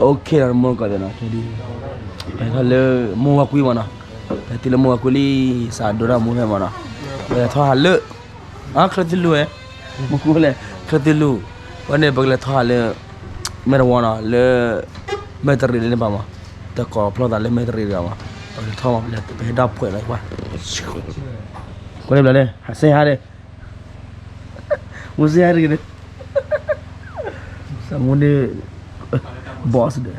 အိၣ်ခ့နီၤ တမူတကိးသ့ၣ်နီၤ, ပဟဲထီၣ်လၢမိၢ်ဝၤကွံမးနီၤ, ပဟဲတုၤလၢမိၢ်ဝၤကွံလံ, စးဒိတၢ်မူဖဲမးနီၤ, ပလဲၤထီၣ်ဟးလၢ အချၢသလုးဝဲ, မူလဲၣ် ချၢသလုး, ဝဲန့ၣ် ပကလဲၤထီၣ်ဟးလၢ မဲၢ်တဝီနီၤ, လၢ မဲၢ်တရံးလၢန့ၣ်ဘၣ်မး, တကိးဖျီသးလၢမဲၢ်တရံးတဂၤမး, ပကလဲၤထီၣ်မး ပဟဲဒၣ်ဖှဲးလီၤ, ကွၢ်န့ၣ်ဘျီန့ၣ် ဟးစ့ဟါန့ၣ် မူစ့ဟါတဂ့ၤန့ၣ် စးမူန့ၣ် boss ဒီး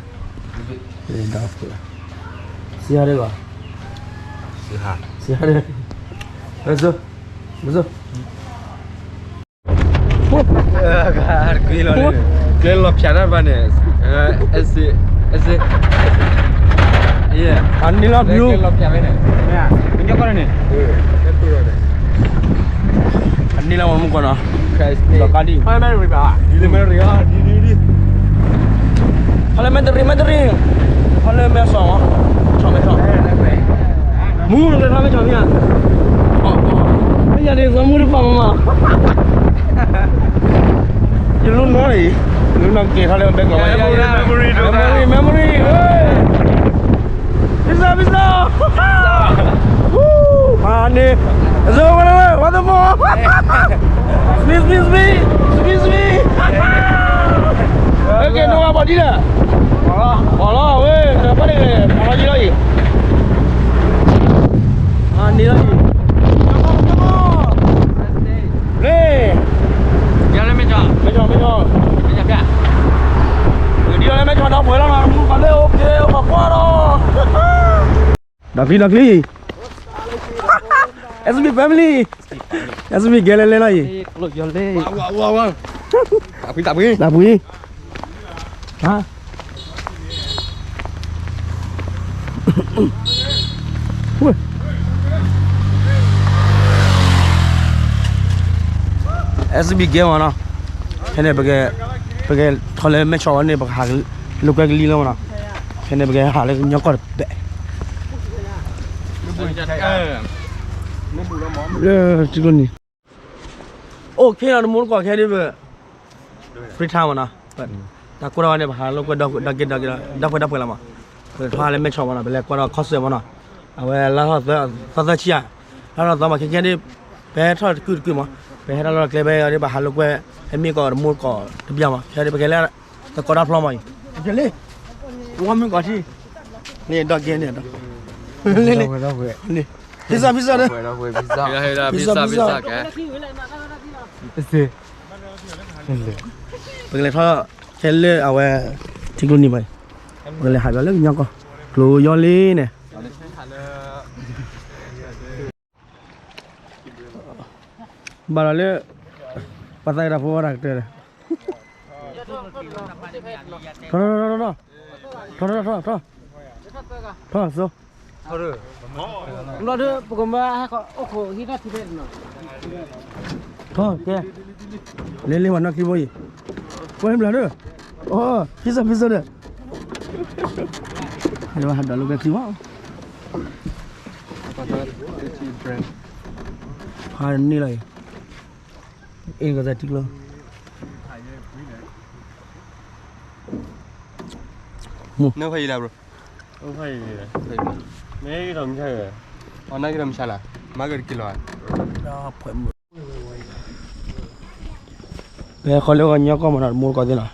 စ့ဟါတဂ့ၤ, စ့ဟါတဂ့ၤ, မ့ၢ်စိ မ့ၢ်စိ ကျဲလီၤဖၠးတၢ်ဘၣ်န့ၣ်, အဲၣ်စ့ အဲၣ်စ့, အနံၤလီၤဘျူ, အနံၤလီၤမူကီၢ်နီၤ, လီၤကါဒံး, ဟီလၢမဲၢ်တရံး မဲၢ်တရံး, ဟီလၢမဲၢ်ဆီးမး, ဆီးမဲၢ်ဆီး, မူနကလဲၤထီၣ်မဲၢ်ဆီးမ့ၢ်ဧါ, မ့ၢ်ယၤန့ၣ် သးမူတပာ်မးမး ယလူနီၤအံၤ, လူနီၤက့ၤထီၣ်လၢဘဲကီး, memory memory, pizza pizza, မၤန့ၣ်, အဇိဝဲလၢ what the fuck, sweet sweet sweet sweet sweet, ကဲနီၢ်ဂၤဘၣ်ဒ်လဲၣ်, ပှၤလီၤဝဲ နဘၣ်န့ၣ် ပှၤလီၤယံၤလီၤအံၤ အန့ၣ်လီၤအံၤ, လ့, မဲၢ်ဆီး မဲၢ်ဆီး, ဒ်လီၤလၢမဲၢ်ဆီးဒီးပှဲၤလီၤနီၤ, မူကီၢ်လၢ okay ပှၤကွၢ်လီၤ, ဒီးချံဒီးချံ, SB family, SB ကဲလဲၤလဲၤလီၤအံၤ, တၢ်ဖှံ, တၢ်ဖှံ, အဲစဘံကဲမးနီၤ, ဖဲန့ၣ် ပကထီၣ်လၢမဲၢ်ဆီးဝဲန့ၣ် ပကဟးလိာ်ကွဲကလံၤလီၤမးနီၤ, ဖဲန့ၣ် ပကဟးလၢကညီကီၢ်တဘ့ၣ် လၢထံကျိနံၤ, အိၣ်ခ့နီၤ တမူတကိးခဲဒ်ပ free time မးနီၤ, တၢ်ကွၢ်ထီၣ်ဝဲန့ၣ် ပဟးလိာ်ကွဲဒီက့ၤဒီက့ၤ ဒီပှဲၤဒီပှဲၤလီၤမး, ပထီၣ်လၢမဲၢ်ဆီးမးနီၤ, ပလဲၤကွၢ်ဒီး concert မးနီၤ, အဝဲလါထီၣ်သၢသီဆံဧါ, လါထီၣ်သီမး ခဲကဲဒ် ပဟဲထီၣ်တကုာ်တကုာ်မး, ပဟဲထီၣ်လၢကျဲဖဲအံၤဒ် ပဟးလိာ်ကွဲ ဟဲမ့ၢ်ကီးတမူတကိးတဘျီမး, ခဲဒ်ပကလဲၤ သကိးတၢ်ဖျီမးအံၤ, လ့, ဝါမ့ၢ်ကီးထံ, န့ၣ်ဒီက့ၤန့ၣ်ဒီး, လ့လ့, pizza pizza ဒီး, pizza pizza pizza ကဲ ပကလဲၤထီၣ်ခဲလၢာ်အဝဲ ထံကျိနံၤဘၣ်အံၤ, ပကလဲၤဟးဘၣ်လၢကညီကီၢ် ကျိယီလံန့ၣ်, ဘၣ်လီၤလၢ ပှၤသးကတၢၢ်ဖိဝဲဒၣ်ကတၢၢ်ဒီး, ထီၣ်ထီၣ်ထီၣ်ထီၣ်ထီၣ်, ထီၣ်ထီၣ်ထီၣ်ထီၣ်, ထီၣ်စိ လီၤဒီး ပကမၤဟဲခီအိၣ်ခိးဟံးတၢ်ထံဖဲန့ၣ်နီၤ, ထီၣ်ကဲ, လ့လ့ပှၤနီၣ်ခံဘိအံၤ, ကွၢ်ဘျးဒီး, အိ pizza pizza ဒီး, ဟဲဒီးလိာ်ကွဲခံဘိ, ဖးန့ၣ်လီၤအံၤ, အ့ၣ်ကစၢ်ထံကျိ နဖဲအံၤလၢ bro, မ့ၢ်ဂ့ၤထီၣ်မဆါ, အနၢ်ဂ့ၤထီၣ်မဆါလၢ, မၤဂ့ၤတက့ၤလီၤ, ပဟဲခီလၢကညီကီၢ်မးနီၤ တမူတကိးသ့ၣ်နီၤ,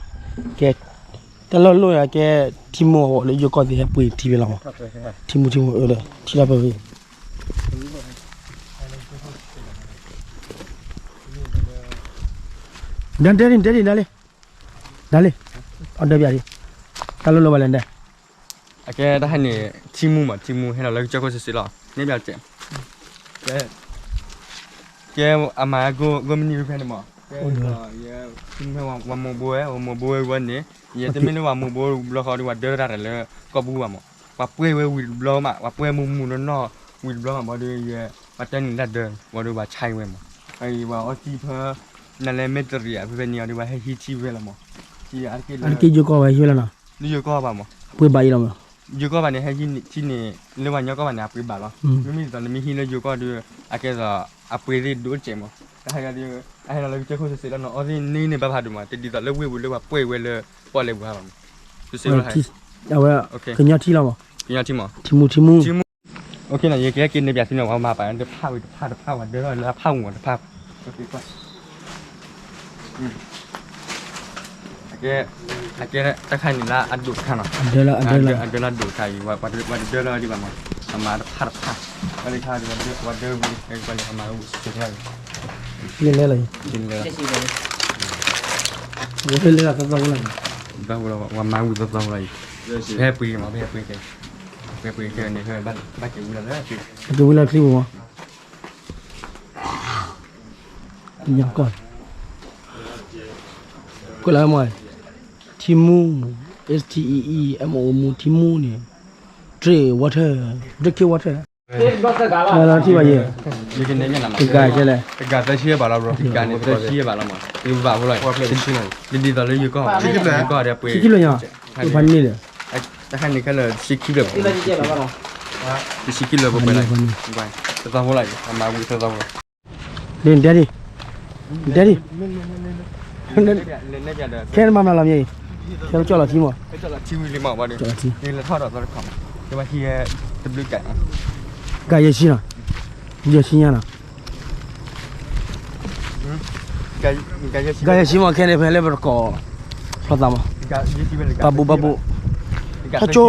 ကဲ, တၢ်လီၢ်လိၣ်ယၤကဲ, ထံမိၢ်အဝဲလၢယိၤကီၢ်သ့ၣ်ဟဲပှ့ၤထံဖဲလီၤမး, ထံမိၢ်ထံမိၢ်အၢဒီး ထံလီၢ်ဖဲဖဲ ဒ်တဲဒ်တဲဒ်ဒ်လံ, ဒ်လံ, အီၣ်ဒၢပျးဒ်, တၢ်လိၣ်လိၣ်ဘၣ်လဲၣ်ဒ်, အကဲတၢ်ဟဲန့ၣ် ထံမိၢ်မး ထံမိၢ်ဟဲလီၤလၢကစၢၢ်ခိၣ်စ့ၢ်စ့ၢ်လီၤ, န့ၣ်ဘၣ်ကဲ, ကဲ, ကဲအမၤဂိၢ်မနုၤဖဲန့ၣ်မး, ကဲ, ယဲ, ဝၤမိၢ်ဘိဝဲ ဝၤမိၢ်ဘိဝဲဝဲန့ၣ်, ယတမ့ၢ်လၢဝၤမိၢ်ဘိဝဲဘျီဃီဒီး ဝၤဒၢတၢ်တၢ်လၢကီၢ်ပူၤဘၣ်မး, ပှၤပှဲၤဝဲဝံၤတဘျီမး ပှၤပှဲၤမူးမူးနီၢ်နီၢ်ဝံၤတဘျီမး ဘၣ်ဒီးယဲ, ပှၤတဲနုာ်တၢ်ဒၢ, ဘၣ်ဒီးပှၤဆါဝဲမး, အဝၤအီသံးဖဲ, နလဲၤမဲၢ်တရံးဧါ ဖဲဖဲန့ၣ်အီၤဒီးပှၤဟဲဟံးထံဝဲလီၤမး, အတက့ၢ်ယိၤကီၢ်ဝဲဟံးဝဲလီၤနီၤ, လၢယိၤကီၢ်ဘၣ်မး, ပှ့ၤဘၣ်အံၤလီၤမး, ယိၤကီၢ်ဘၣ်န့ၣ် ဟဲဟံးထံန့ၣ် လၢပှၤညီကီၢ်ဘၣ်န့ၣ် အပှ့ၤဘၣ်လီၤ, မ့မ့ၢ်ဒ်သိးနမ့ၢ်ဟံးလၢယိၤကီၢ်ဒီး, အကဲသိး, အပှ့ၤသ့ၣ်ဒိၣ်စဲးမး, တဟဲကဒီး, အဟဲလီၤလၢကစၢၢ်ခိၣ်စ့ၢ်စ့ၢ်လီၤနီၤ အီသံးန့ၣ်န့ၣ်ဘၣ်ဖးဒိၣ်မး တဒ်သိးလၢဝ့ၢ်ပူၤလၢပှၤပှဲၤဝဲလၢ, ပီၣ်လဲၣ်ပူၤဟါဘၣ်မး, ထံ, အဝဲ, ကညီထံလီၤမး, ကညီထံမး, ထံမူ, ထံမူ, ထံမူ, ယကဟဲက့ၤန့ၢ်ပၠးသုန့ၣ် ပှၤမၤပာ်တဖၣ်ဝံၤတဖၣ်တဖၣ် ပှၤဒၢထီၣ်လၢအဖၣ်မူတဖၣ်, အကဲတခါန့ၣ်လၢအဒိၣ်တခါနီၤ, အဒၢလၢအဒိၣ်တခါအံၤ ပှၤတဒၢလီၤဒံးဘၣ်မး, ပှၤမၤတဖၣ်တဖၣ်, ပှၤဒၢဝံၤ ပှၤလဲၤမၤဝံၤစ့ၢ်ကီးလီၤ, လဲၤလဲၤလီၤ, လဲၤလဲၤလီၤ, ပှၤမၤဝံၤသီသီလီၤအံၤ, ပဟဲပှ့ၤမး ပဟဲပှ့ၤကဲ, ပဟဲပှ့ၤကဲန့ၣ် ဘၣ်က့ၤဝံၤလီၤလၢ, က့ၤဝံၤလီၤချံမး, ကီၢ်, ကွဲးလီၤမး, ထံမူ, S T E E M O မူ ထံမူန့ၣ်, drink water, drinking water, ထံဘၣ်ယဲ, တဂၤသၢဆံဘၣ်လီၤ bro, တဂၤန့ၣ်သၢဆံဘၣ်လီၤမး, ဒ်သိးလၢယကီၢ်, ယကီၢ်ဒီးပှ့ၤ, ယကီၢ်ဒီးပှ့ၤဖးန့ၢ်ဒီး, တခါန့ၣ်ခဲလၢာ်တဆံခံလၢာ်, တဆံခံလၢာ်ပှဲၤလီၤ, တသီဖိလီၤ, မၤဝံၤသီသီဖိလီၤ, daddy, daddy, ခဲနမၤမနုၤလီၤမ့ၢ်အံၤ, ခဲကၠီၣ်လီၤထံမး, ထံဝံၤလံမး, ကယဲၢ်ဆံနီၤ, ယဲၢ်ဆံညါနီၤ ကယဲၢ်ဆံမး ခဲန့ၣ် ဖဲလၢပတကိး ဖျီသးမး, ပာ်ဘူးပာ်ဘူး, ထီၣ်ကၠိ,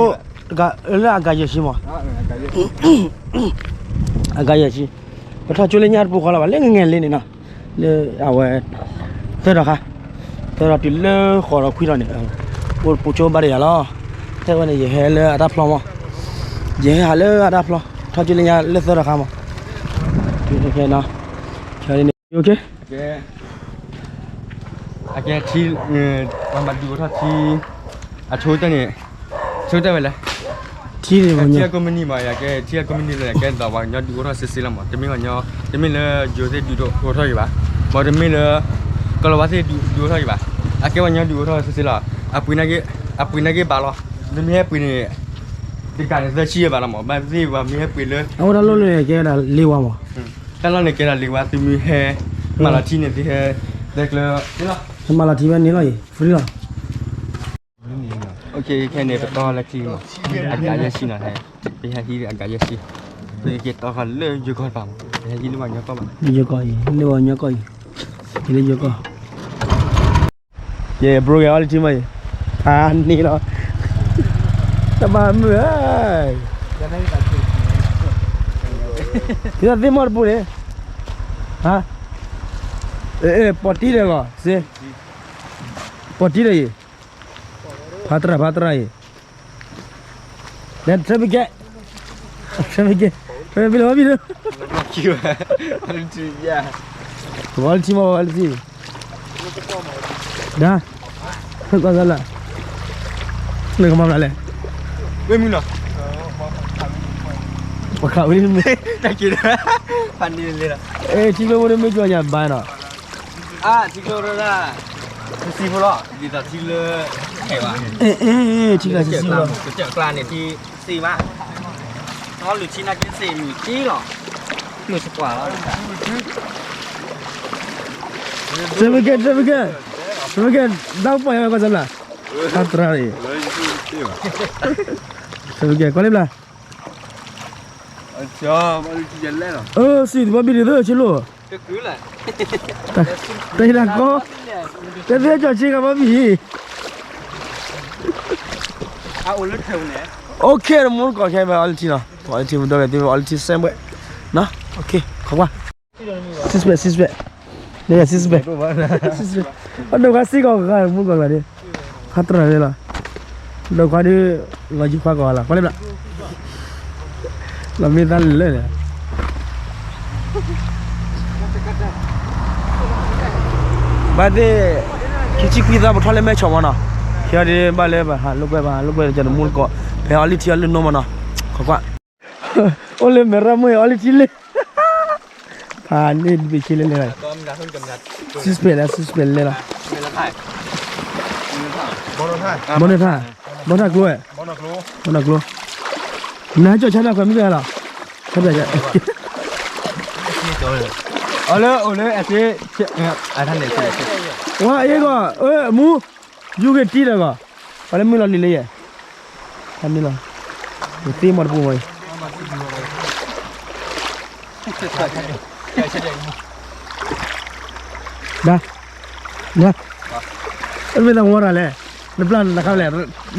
တဂၤလၢအဂၤယဲၢ်ဆံမး, အဂၤယဲၢ်ဆံ, ပထီၣ်ကၠိလၢညါတပူၤဃီလီၤဘၣ် လၢငဲၤငဲၤလံန့ၣ်နီၤ, လၢအဝဲ သၢဒီးခါ, သၢဒီးတုၤလၢဃိးဒီးခွံဒီးန့ၣ်, အိၣ်တပူၤကၠိဘၣ်တယၤလီၤ, ထဲဝဲန့ၣ် ယဟဲလၢအတၢ်ဖျီမး, ယဟဲဟးလၢအတၢ်ဖျီ, ထီၣ်ကၠိလၢညါလၢသၢဒီးခါမး, ခဲန့ၣ် အကဲထံ, ပှၤမၤဒုးအိၣ်ထီၣ်ထံ, အဆိကတၢၢ်န့ၣ်, ဆိကတၢၢ်ဝဲလဲၣ်, ထံအကိးမုၢ်နံၤမး ယကဲထံအကိးမုၢ်နံၤလၢယကဲဒီးပှၤကညီဒုးအိၣ်ထီၣ်စ့စ့လီၤမး, တမ့ၢ်ပှၤကညီ, တမ့ၢ်လၢယိၤသ့ၣ်ဒုးအိၣ်ထီၣ်ယံၤဘၣ်, မ့တမ့ၢ်လၢ ကီၤလၤဝါသ့ၣ်ဒုးအိၣ်ထီၣ်ယံၤဘၣ်, အကဲပှၤကညီဒုးအိၣ်ထီၣ်စ့စ့လီၤ, အပှ့ၤ, အပှ့ၤန့ၣ်က့ၤဘၣ်လီၤ, မ့ၢ်ဟဲပှ့ၤန့ၣ်, တဂၤန့ၣ်သၢဆံယဲၢ်ဘၣ်လီၤမး, ဘၣ်သ့ၣ်ပှၤမ့ၢ်ဟဲပှ့ၤလၢ, အဝဲတၢ်လီၢ်လၢန့ၣ်ကဲဝဲဒၣ်လ့ဝါမး, တၢ်လီၢ်န့ၣ်ကဲဒၣ်လ့ဝါ သုမ့ၢ်ဟဲ, မၤလီၤထံန့ၣ်သုဟဲ, ဟဲမၤလီၤထံဝဲန့ၣ်လီၤအံၤ free လီၤ ခဲန့ၣ် ပတီၢ်လၢခံမး, အဂၤယဲၢ်ဆံနီၤ, ပဟဲဟံးအဂၤယဲၢ်ဆံ, ပက့ၤတီၢ်ဃီလၢယိၤကီၢ်တပၤမး, ပဟဲဟံးလၢပှၤကညီကီၢ်ဘၣ်, ယိၤကီၢ်အံၤ လၢပှၤကညီကီၢ်အံၤ, က့ၤလၢယိၤကီၢ်, ယ bro ဂဲၤအီလံထံမးအံၤ, ဖးန့ၣ်လီၤ, တဘၣ်မုာ်ဧၢ, ဒ်သိးသ့ၣ်မီၢ်တပူၤန့ၣ်, ဟါ, ပီၢ်တံၢ်ဒီးဂီၢ်, စ့, ပီၢ်တံၢ်ဒီးအံၤ ဖးတရၣ် ဖးတရၣ်အံၤ, လဲၤ traffic, traffic, traffic လီၤဘၣ်ဘံၣ်ဒီး, ဝဲလၢထံမး ဝဲလၢထံ, ဒၣ်, ကီၢ်သးလၢ, နကမၤမနုၤလဲၣ်, ပှၤခးဝဲမ့ၢ်, ဖးန့ၣ်လီၤ, ထံကျိဖိတမ့ၢ်ကၠီညါဘၣ်နီၤ အါ ထံကျိဒၣ်, တစံဖိလီၤ ဒ်သိးထံလၢ, ဟဲဘၣ်, ထံကျိစံဖိလီၤ ကစၢၢ်ကျါန့ၣ်ထံစံဘၣ်, အီလုၢ်ထံနာ်က့စ့မုၢ်ထံလီၤ, မုၢ်စပှၢ်လီၤ, စမ့ၢ်ကဲ စမ့ၢ်ကဲ, စမ့ၢ်ကဲ, ဒၣ်ပှၤယၤဝဲကွၢ်စၢ်ဘျါ, ဟါတရၣ်န့ၣ်, စမ့ၢ်ကဲ ကွၢ်လံဘျါ စံးတဘီဘံၣ်ဒ်သိးဆ့လိာ်, တဟ့ၣ်တၢ်ကီ, တသ့ကၠီၤဆ့ကၤဘီဘံၣ်, အိၣ်ခဲတမူတကိးခဲဘၣ်အီလံထံလီၤ, အီလံထံမူဒီးသုအီလံထံစဲဘှဲ, ခိးကွၢ်, six pack, six pack, လၢ six pack, အဒိၣ်ခွါစ့ကီးဂၤမူကီးဂၤဒ်, ဟါတရၣ်လၢလီၤ, ဒိၣ်ခွါဒ်, လီၤယုခွါကီးဂၤလီၤ ကွၢ်လံဘျါ လီၤမ့ၢ်သးလၢာ်လၢာ်န့ၣ်, ဘၣ်သ့ၣ်, ခံဆံခွံသီပထီၣ်လၢမဲၢ်ဆီးမးနီၤ, ခဲအံၤဒ်ဘၣ်လၢပဟးလိာ်ကွဲ ပဟးလိာ်ကွဲကၠီတမူတကိး, ဖဲအီလံထံအီလၢနိမးနီၤ, ခိးကွၢ်, အိၣ်လၢမဲၢ်ရၣ်မုၣ်အံၤအီလံထံလၢ, ဖးန့ၣ်တဘ့ၣ်ဆ့လၢလဲၣ်, six pack လၢ six pack လဲၣ်လီၤ, ဘီနထၢ်, ဘီနထၢ်ကျိ, ဘီနထၢ်ကျိ, နဟဲကၠီၣ်ဆါတၢ်ခွဲးမုၢ်ကလီၤ, အလၢအိၣ်လၢအသ့, ဝါအ့ၣ်ဂီၢ်, မူ, ယူၤဂ့ၤတံၢ်ဒီးဂီၢ်, ပှၤလၢမုၢ်လီၤလံၤလၢယဲၢ်, တၢ်မ့ၢ်လီၤ, ယသ့မီၤတပူၤမီၤအံၤ, ဒၣ်, ဒၣ်, အမ့ၢ်တၢ်ဝီတၢ်လဲၣ်, နပျၢ်နခါလဲၣ်,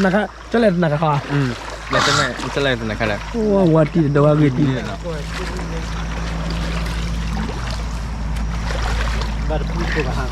နခါ, ကၠီလဲၣ်တနၤခါ, ကၠီလဲၣ်တနၤခါလဲၣ်, ဝါဝါတံၢ်ဒီးဝါဂ့ၤတံၢ်, ဘၣ်တပူၤ